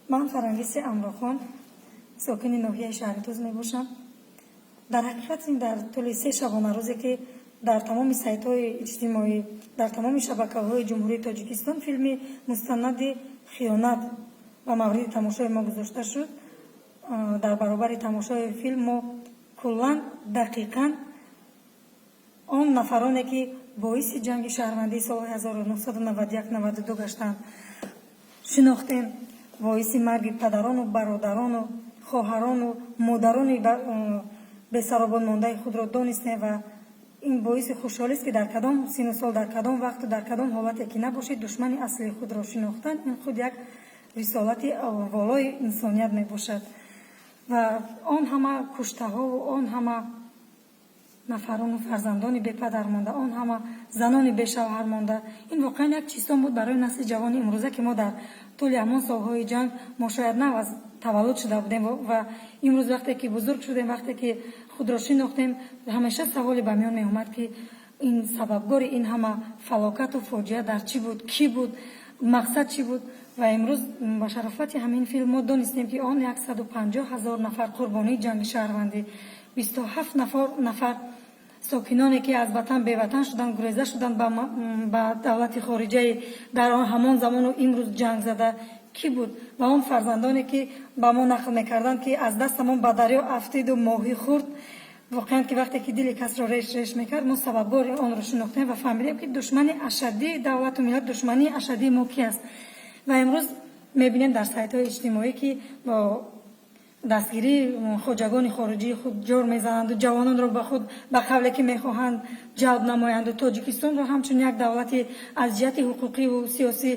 Ман Фарангиси Амрохон, сокини ноҳияи Шаҳритуз мебошам. Дар ҳақиқат, ин дар тӯли 3 шабонарӯзе, ки дар тамоми сайтҳои иҷтимоӣ, дар тамоми шабакаҳои Ҷумҳурии Тоҷикистон филми мустанади «Хиёнат» ба мавриди тамошои мо гузошта шуд, дар баробари тамошои филм мо куллан, дақиқан он нафароне, ки боиси ҷанги шаҳрвандии солҳои 1991-92 гаштанд, шинохтем. Боиси марги падарону бародарону хоҳарону модарони бесаробон мондаи худро донистем. Ва ин боиси хушҳолист, ки дар кадом сину сол, дар кадом вақту дар кадом ҳолате ки набошед, душмани аслии худро шинохтан ин худ як рисолати волои инсоният мебошад. Ва он ҳама куштаҳову он ҳама нафарону фарзандони бепадар монда, он ҳама занони бешавҳар монда, ин воқеан як чистон буд барои насли ҷавони имрӯза, ки мо дар тӯли ҳамон солҳои ҷанг мо шояд нав аз таваллуд шуда будем. Ва имрӯз, вақте ки бузург шудем, вақте ки худро шинохтем, ҳамеша саволе ба миён меомад, ки ин сабабгори ин ҳама фалокату фоҷиа дар чӣ буд, кӣ буд, мақсад чӣ буд? Ва имрӯз ба шарофати ҳамин филм мо донистем, ки он 150 000 нафар қурбонии ҷанги шаҳрвандӣ, 27 нафар сокиноне, ки аз ватан беватан шуданд, гуреза шуданд ба давлати хориҷаи дар ҳамон замону имрӯз ҷанг зада, кӣ буд? Ва он фарзандоне, ки ба мо нақл мекарданд, ки аз дастамон ба дарё афтиду моҳӣ хӯрд, воқеан ки вақте ки дили касро реш реш мекард, мо сабабгори онро шинохтем ва фаҳмидем, ки душмани ашаддии давлату миллат, душмании ашаддии мо ки аст. Ва имрӯз мебинем дар сайтҳои иҷтимоӣ, ки бо дастгирии хоҷагони хориҷии худ ҷор мезананду ҷавононро ба худ, ба қавле ки мехоҳанд, ҷалб намоянду Тоҷикистонро ҳамчун як давлати аз ҷиҳати ҳуқуқиву сиёсӣ